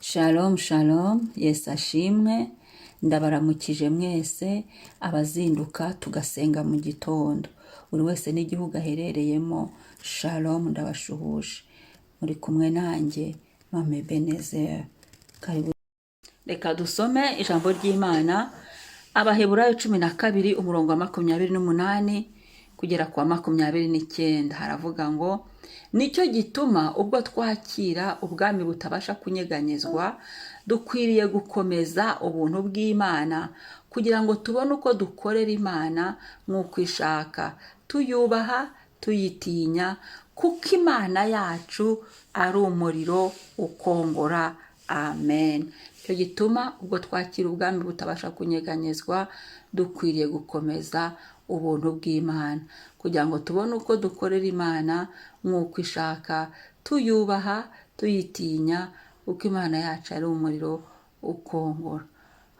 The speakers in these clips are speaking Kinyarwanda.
Shalom shalom, Yesu ashimwe, ndabaramukije mwese abazinduka tugasenga mu gitondo, buri wese n'igihugu aherereyemo. Shalom, ndabashuhuje, muri kumwe nanjye Mama Ebenezer. Karibu. Reka dusome ijambo ry'Imana, Abaheburayo 12, umurongo wa 28 kugera ku wa 29. Haravuga ngo: "Nicyo gituma ubwo twakira ubwami butabasha kunyeganyezwa, dukwiriye gukomeza ubuntu bw'Imana kugira ngo tubone uko dukorera Imana nk'uko ishaka, tuyubaha, tuyitinya, kuko Imana yacu ari umuriro ukongora." Amen. Icyo gituma ubwo twakira ubwami butabasha kunyeganyezwa, dukwiriye gukomeza ubuntu bw'Imana kugira ngo tubone uko dukorera Imana nk'uko ishaka, tuyubaha, tuyitinya, kuko Imana yacu ari umuriro ukongora.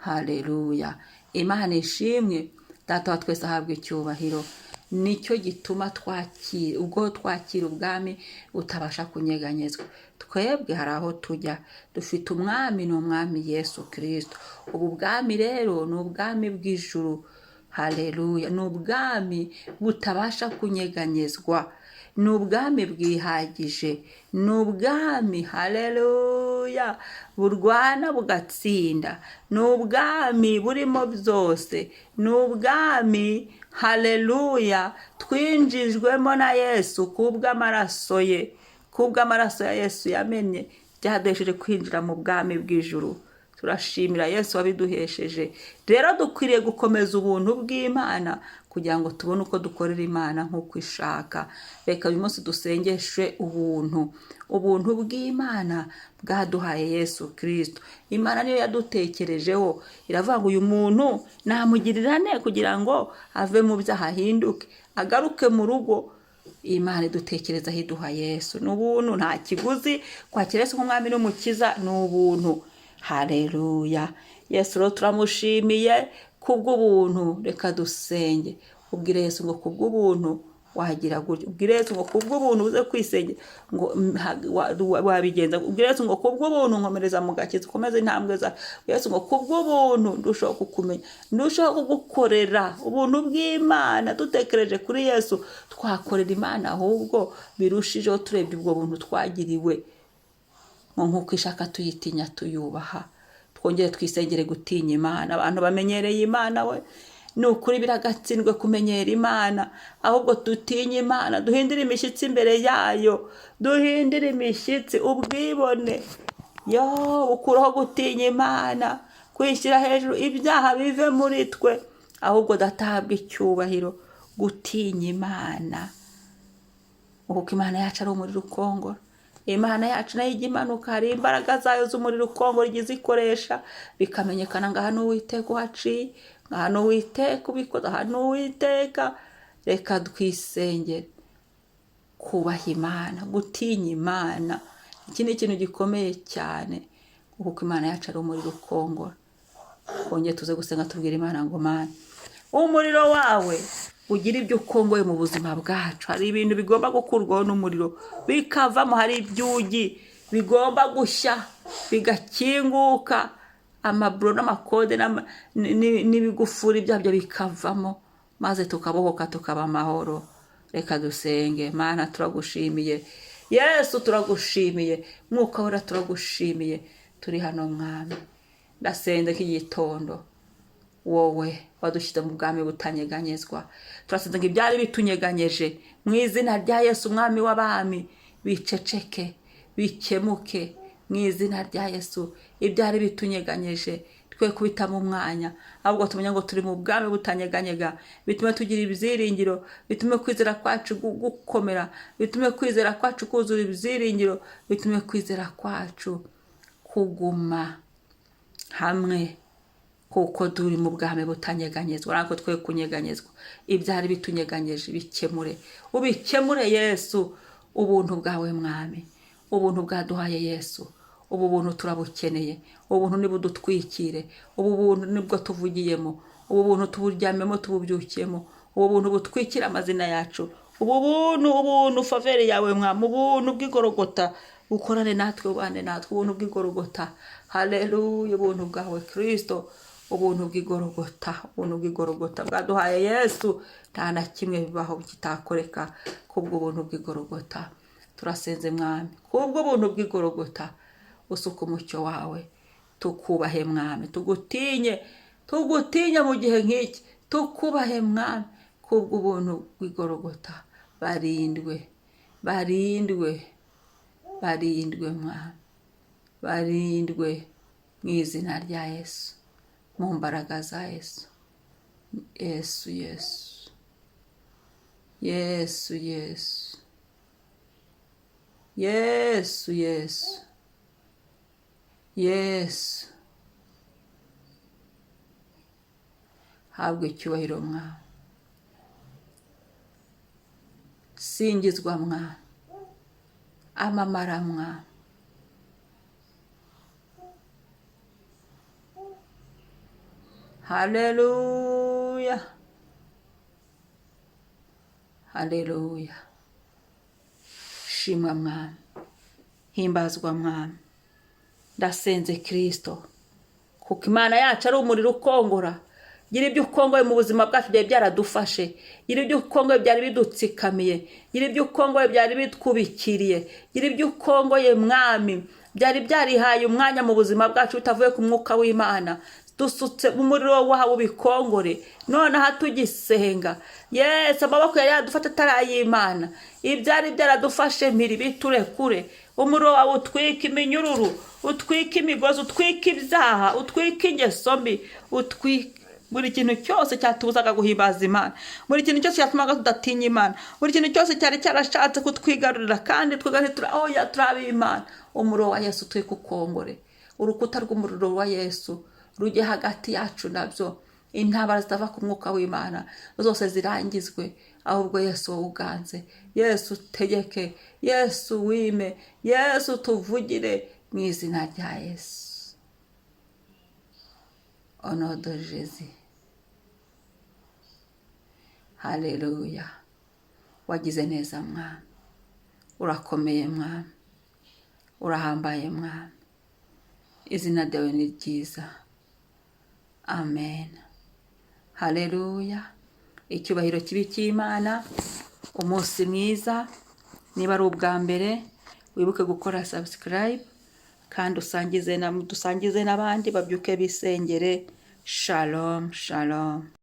Haleluya, Imana ishimwe, Data wa twese ahabwa icyubahiro. Nicyo gituma twakira, ubwo twakira ubwami butabasha kunyeganyezwa. Twebwe hari aho tujya, dufite umwami, ni Umwami Yesu Kirisito. Ubu bwami rero ni ubwami bw'ijuru. Haleluya, ni ubwami butabasha kunyeganyezwa, ni ubwami bwihagije, ni ubwami, haleluya, burwana bugatsinda, ni ubwami burimo byose, ni ubwami, haleluya, twinjijwemo na Yesu kubw'amaraso ye. Kubw'amaraso ya Yesu yamennye, byaduhesheje kwinjira mu bwami bw'ijuru. Turashimira Yesu wabiduhesheje. Rero dukwiriye gukomeza ubuntu bw'Imana kugira ngo tubone uko dukorera Imana nk'uko ishaka. Reka uyu munsi dusengeshe ubuntu, ubuntu bw'Imana bwaduhaye Yesu Kirisito. Imana niyo yadutekerejeho, iravuga ngo: "Uyu muntu namugirira ne kugira ngo ave mu byaha, ahinduke, agaruke mu rugo?" Imana idutekerezaho, iduha Yesu. Ni ubuntu, nta kiguzi. Kwakira Yesu nk'Umwami n'Umukiza ni ubuntu. Hareruya, Yesu rero turamushimiye kubw'ubuntu. Reka dusenge. Ubwire Yesu ngo kubw'ubuntu wagira gutya, ubwire Yesu ngo kubw'ubuntu uze kwisengera ngo wabigenza, ubwire Yesu ngo kubw'ubuntu nkomereza mu gakiza, ukomeze intambwe za Yesu, ngo kubw'ubuntu ndushaho kukumenya, ndushaho kugukorera. Ubuntu bw'Imana, dutekereje kuri Yesu, twakorera Imana ahubwo birushijeho, turebye ubwo buntu twagiriwe, ngo nk'uko ishaka, tuyitinya, tuyubaha. Twongere twisengere gutinya Imana. Abantu bamenyereye Imana we, ni ukuri biragatsindwe kumenyera Imana. Ahubwo dutinye Imana, duhindire imishyitsi imbere yayo, duhindire imishyitsi. Ubwibone yo bukuraho gutinya Imana, kwishyira hejuru, ibyaha bive muri twe, ahubwo databwa icyubahiro. Gutinya Imana, kuko Imana yacu ari umuriro ukongora. Imana yacu nayo ijya imanuka, hari imbaraga zayo z'umuriro ukongora ijya izikoresha, bikamenyekana ngo aha ni Uwiteka uhaciye, aha ni Uwiteka ubikoze, aha ni Uwiteka. Reka twisengere kubaha Imana, gutinya Imana. Iki ni ikintu gikomeye cyane, kuko Imana yacu ari umuriro ukongora. Twongere tuze gusenga, tubwira Imana ngo: "Mana, umuriro wawe ugira ibyo ukongoye mu buzima bwacu." Hari ibintu bigomba gukurwaho n'umuriro bikavamo, hari ibyugi bigomba gushya bigakinguka, amaburo n'amakode n'ibigufuri byabyo bikavamo, maze tukabohoka, tukaba amahoro. Reka dusenge. Mana, turagushimiye. Yesu, turagushimiye. Mwuka Wera, turagushimiye. Turi hano, Mwami. Ndasenze k'igitondo, wowe wadushyize mu bwami butanyeganyezwa, turasenze ngo ibyari bitunyeganyeje, mu izina rya Yesu Umwami w'abami, biceceke, bikemuke mu izina rya Yesu. Ibyari bitunyeganyeje twe kubitamo umwanya, ahubwo tumenye ngo turi mu bwami butanyeganyega. Bitume tugira ibyiringiro, bitume kwizera kwacu gukomera, bitume kwizera kwacu kuzura ibyiringiro, bitume kwizera kwacu kuguma hamwe, kuko turi mu bwami butanyeganyezwa. Natwe twe kunyeganyezwa. Ibyari bitunyeganyeje bikemure, ubikemure Yesu. Ubuntu bwawe, Mwami, ubuntu bwaduhaye Yesu, ubu buntu turabukeneye. Ubuntu nibudutwikire, ubu buntu nibwo tuvugiyemo, ubu buntu tuburyamemo, tububyukiyemo, ubu buntu butwikira amazina yacu, ubu buntu, ubuntu, faveur yawe, Mwami, ubuntu bw'igorogota. Ukorane natwe, ubane natwe, ubuntu bw'igorogota. Haleluya, ubuntu bwawe Kristo, ubuntu bw'igorogota, ubuntu bw'igorogota bwaduhaye Yesu. Nta na kimwe bibaho kitakoreka kubw'ubuntu bw'igorogota. Turasenze Mwami, kubw'ubuntu bw'igorogota usuka umucyo wawe, tukubahe Mwami, tugutinye, tugutinye mu gihe nk'iki, tukubahe Mwami, kubw'ubuntu bw'igorogota. Barindwe, barindwe, barindwe Mwami, barindwe mu izina rya Yesu, mu mbaraga za Yesu. Yesu, Yesu, Yesu, Yesu, Yesu, Yesu, Yesu, habwa icyubahiro Mwami, singizwa Mwami, amamara Mwami. Haleluya, haleluya. Shimwa Mwami, himbazwa Mwami. Ndasenze Kristo, kuko Imana yacu ari umuriro ukongora. Gira ibyo ukongoye mu buzima bwacu byari byaradufashe, gira ibyo ukongoye byari bidutsikamiye, gira ibyo ukongoye byari bitwubikiriye, gira ibyo ukongoye Mwami byari byarihaye umwanya mu buzima bwacu bitavuye ku mwuka w'Imana. Dusutse umuriro wawe ubikongore nonaha tugisenga. Yesu, amaboko yari yadufata atari ay'Imana, ibyari byaradufashe mpiri biturekure. Umuriro wawe utwike iminyururu, utwike imigozi, utwike ibyaha, utwike ingeso mbi, utwike buri kintu cyose cyatubuzaga guhimbaza Imana, buri kintu cyose cyatumaga tudatinya Imana, buri kintu cyose cyari cyarashatse kutwigarurira kandi twebwe oya, turi ab'Imana. Umuriro wa Yesu utwike ukongore, urukuta rw'umuriro wa Yesu rujye hagati yacu nabyo, intambara zitava ku mwuka w'Imana zose zirangizwe, ahubwo Yesu wowe uganze, Yesu utegeke, Yesu wime, Yesu tuvugire mu izina rya Yesu. Au nom de Jésus. Haleluya. Wagize neza Mwami, urakomeye Mwami, urahambaye Mwami, izina ryawe ni ryiza. Amen. Haleluya. Icyubahiro kibi cy'Imana. Umunsi mwiza. Niba ari ubwa mbere, wibuke gukora subscribe kandi usangize na dusangize n'abandi babyuke bisengere. Shalom, shalom.